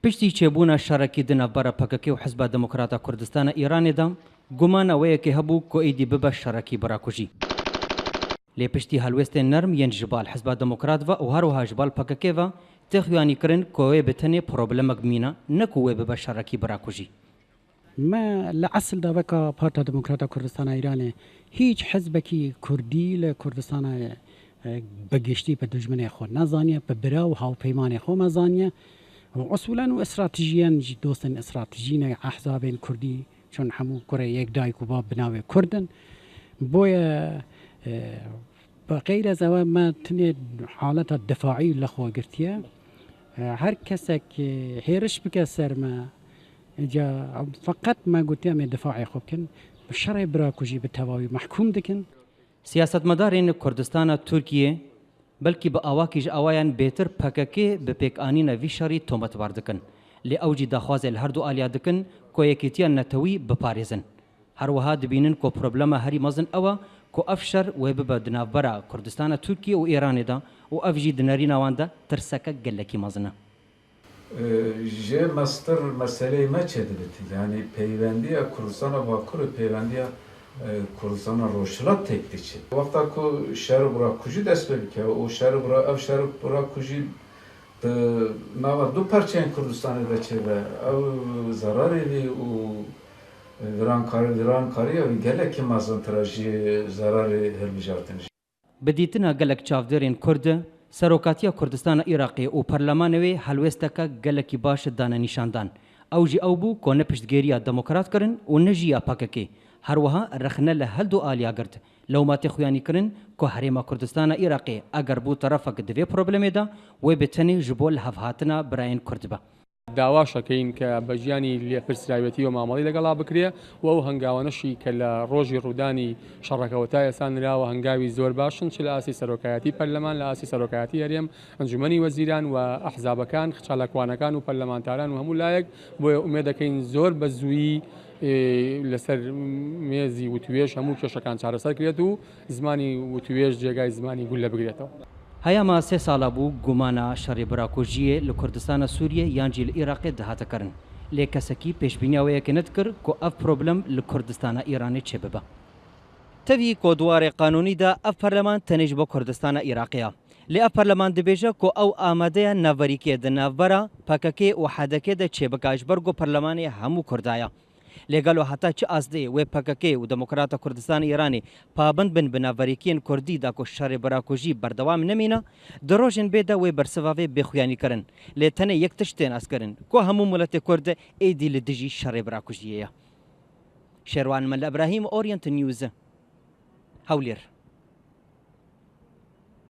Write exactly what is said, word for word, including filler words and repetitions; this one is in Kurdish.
Piştî çêbûna şerekî di navbera P K K û Hizba Demokrata Kurdistana Îranê de, gumana wê yekê hebû ku êdî bibe şerekî birakujî. Lê piştî helwêstên nerm yên ji bal Hizba Demokrat ve û her wiha ji bal P K K ve tê xuyanî kirin ku wê bi tenê problemek bimîne, ne ku wê bibe şerekî birakujî. Me li esil de weka Partiya Demokrata Kurdistana Îranê hîç hizbekî kurdî li Kurdistana, e, bi giştî bi dijminê xwe nezaniye, bi bira û hawpeymanê xwe me zaniye. Û usulen û stratejiyen jî dostên stratejî ne ehzabên kurdî, çun hemû kurê yek dayik û bab bi navê kurd in. Boye, e, bi qeyd ez ewe me tenê haleta difaî li xwe girtiye. E, her kesek, e, hêriş bike ser me, îca feqet me gotiye em ê difaê xwe bikin, bi şerê birakujî bi tevawî mehkûm dikin. Siyasetmedarên Kurdistana Tirkiyê belkî bi awakî ji awayan bêtir P K K bi pêkanîna vî şerî tometbar dikin. Lê ew jî daxwazê li her du aliya dikin ku yekîtiya netewî biparêzin. Her wiha dibînin ku problema herî mezin ew e ku ev şer wê bibe di navbera Kurdistana Tirkiyê û Îranê de û ev jî di nerîna wan de tirseke gelekî mezin e. Ji mestir meseleyê me çêdibit. Yanî peyvendiya Kurdistana Bakur û peyvendiya, e, Kurdistana Rojhilat têk diçe. Wexta ku şer û birakujî dest pê bike û şer û bira-, ev şer û birakujî di nava du parçeyên Kurdistanê de çêbe, ew zerarê vî û virankar-, virankariya wî gelekî mezintir e ji zerarê hilbijartin jî. Bi dîtina gelek çavdêrên Kurd, Serokatiya Kurdistana Iraqê û Perlemanê wê helwêsteke gelekî baş dane nîşandan. Ew jî ew bû ku ne piştgêriya demokrat kirin û ne jî ya P K K. Her wiha rexne li her du aliya girt. Lewma tê xuyanî kirin ku Herêma Kurdistana Iraqê eger bû terefek di vê problemê de, wê bi tenê ji bo lihevhatina birayên Kurd be. داواش ئەکەین کە بە ژیانی لێپرسراوێتی و مامەڵەی لەگەڵا بکرێ و ئەو هەنگاوانەشی کە لە ڕۆژی ڕوودانی شەڕەکەوە تا ئێستا نراوە هەنگاوی زۆر باشن، چ لە ئاستی سەرۆکایەتی پەرلەمان، لە ئاستی سەرۆکایەتی هەرێم، ئەنجومەنی وەزیران و ئەحزابەکان، چالاکوانەکان و پەرلەمانتاران و هەموو لایەک. بۆیە ئومێد دەکەین زۆر بە زوویی، ئێ، لەسەر مێزی وتوێژ هەموو کێشەکان چارەسەر کرێت و زمانی وتوێژ جێگای زمانی گوللە بگرێتەوە. Heyama sê sala bû gumana şerê birakujiyê li Kurdistana Sûriyê yan jî li Iraqê dihate kirin. Lê kesekî pêşbîniya wê yekê nedikir ku ev problem li Kurdistana Îranê çêbibe. Tevî ku di warê qanûnî de ev perleman tenê ji bo Kurdistana Iraqê ye. Lê ev perleman dibêje ku ew amade ye navberîkê di navbera P K K û H D K de çêbika ji ber ku perlemanê hemû Kurda ye. Lê gelo heta çi astê wê P K K û Demokrata Kurdistana Îranê pabind bin bi navberîkiyên Kurdî da ku şerê birakujî berdewam nemîne, di rojên bê de wê bersiva vê bê xuyanîkirin. Lê tenê yek tişt tê naskirin, ku hemû miletê Kurd êdî li dijî şerê birakujiyê ye. Şêrwan Mele Ibrahîm, Orient News, Hewlêr.